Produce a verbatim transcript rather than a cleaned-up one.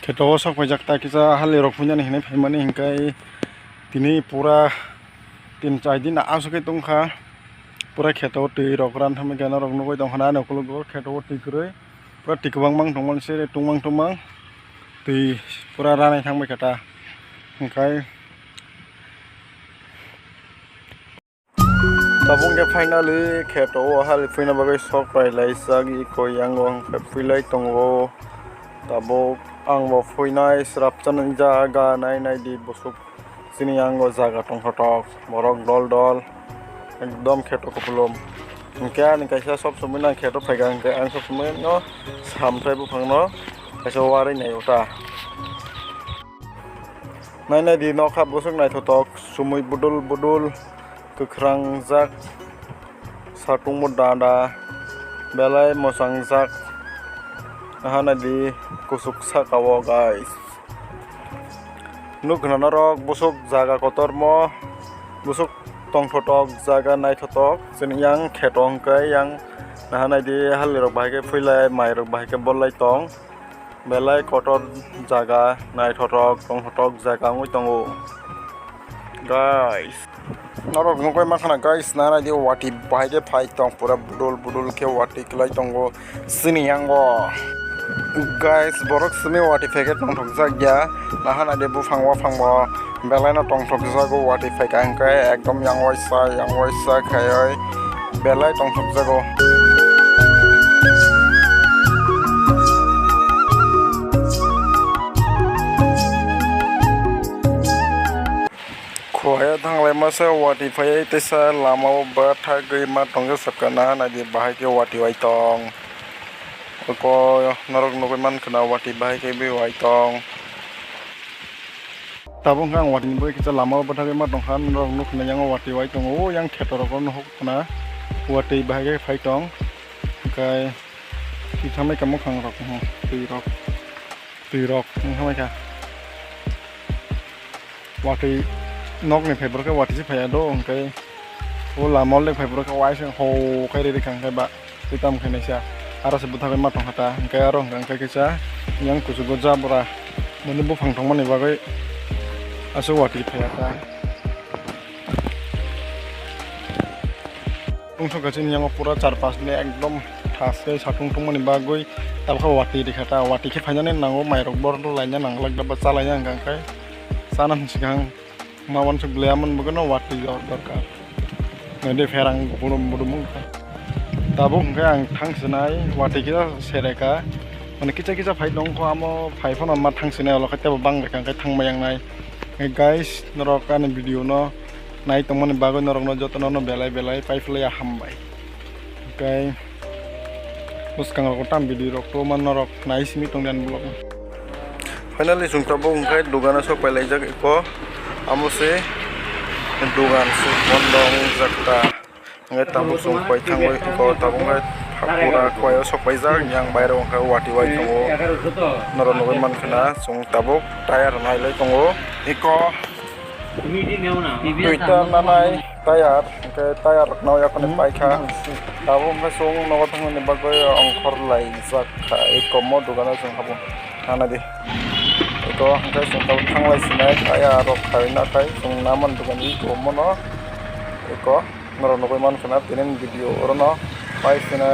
Kheto o sok paijak ta kisa hali rok phuinani hinwi phaimani hinkai tini pura tin char din aswk khe tongkha. Pura kheto o twi rok ran thangwi khe norok nugwi tongkha na ani ukologo kheto o twi kwrwi pura twi kwbang mang tongmani se tongmang tongmang twi pura ranai thangbai kha ta hinkai. Tabuk khe finally kheto o hali phuina bagwi sok pai lai jak iko yango hwnkhe phuilai tongo. Tabuk ang bo phuinai srapchanai jaga nai nai di busuk chini yango jaga tongthotok borok dol dol ekdom kheto kupulung. Hwnkhe ani kaisa sob somoi no ang kheto phaikha hwnkhe ang sob somoi no samthai buphang no kaisa warwi naio ta. Nai nai di nokha busuk naithotok sumui budul budul kwkhwrang jak satung bo dada belai mwchang jak naha nai di kusuk saka o guys. Nuk khna norok busuk jaga kotormo busuk tongthotok jaga naithotok chini yang kheto hwnkhe yang naha nai di hali rok bahai khe phuilai mai rok bahai khe bolai tong. Belai kotor jaga naithotok tongthotok jaga wngwi tongo guys. Norok nugwi mankha na guys, nana di wati bahai khe phai tong pura budul budul khe wati kwlai tongo chini yango. Guys, borok simi wati phai khe tongthokjak ya, nahana di buphang waphang bo. Belai no tongthok jago wati phaikha hwnkhe ekdom yang waisa yang waisa khaioi belai tongthok jago. Khoya thanglaima se wati phaioi teisa lama o bwthagwi ma tongsa sakha na naidi bahai khe wati wai tong. Oko norok nugwi mankha na wati bahai khe bi wai tong. Tabuk hwnkhe ang watwi ni bagwi kisa lama o bwthagwi ma tongkha, norok nukha na yang o watwi wai tongo, o yang kheto rok no nukhuk khna watwi bahai khe phai tong, hwnkhe twi thamai kha mwkhang rok, hmm, twi rok, twi rok wng thamai kha. Watwi nok ni phai borok khe watwi se phai ya do, hwnkhe o lama o le phai borok khe waisa ho khai rw rw kha, hwnkhe ba. Tei tamo khe naisa aro se bwthagwi ma tongkha ta, hwnkhe aro hwnkhe kaisa yang kuchugo jabra mani buphang tongmani bagwi aswk watwi phaiya ta. Tungsukha chini yango pura char pas ni ekdom thas khe satung tongmani bagwi tabukhe watwi rikha ta, watwi khe phainani nango mairok borok laina nanglak da ba chalaina hwnkha hwnkhe chana hinwi swkang. Ma uansuk ble amon bagwino watwi dor-, dorkar. Nai de pherang budum budum wngkha. Tabuk hwnkhe ang thang sinai watwi kisa sereka. Mane kisa kisa phai tongkho amo phai phano ma thang sinai ulo khe tebo bang rekha hwnkhe thangbai yang nai. Hwnkhe guys, norok ani video no nai tongmani bagwi norokno jotono no belai belai pai phlaiya hambai. Hwnkhe bwskango tam video rok to man norok nai simi tongdi ani vlog no. Finally chwng tabuk hwnkhe dogano sok pai laijak eko amo se dogan se bondo wngjak ta hwnkhe tabuk chwng pai thangwi eko tabuk hwnkhe pura kowai o sok paijak yang baire hwnkhe watwi wai tongo norok nugwi mankha na chwng tabuk tire rwnai lai tongo eko. Duita nanai tayar, hwnkhe tayar rok no yakoni paikha. Tabuk hwnkhe chwng nogo thangmani bagwi ongkhor laijak kha. Eko mo dogano chwng habo nanadi. Eko hwnkhe chwng tabuk thanglai sinai tayar rok khai nakhai chwng naman dogan eko mono. Eko norok nugwi mankha na tini video orono pai sinai.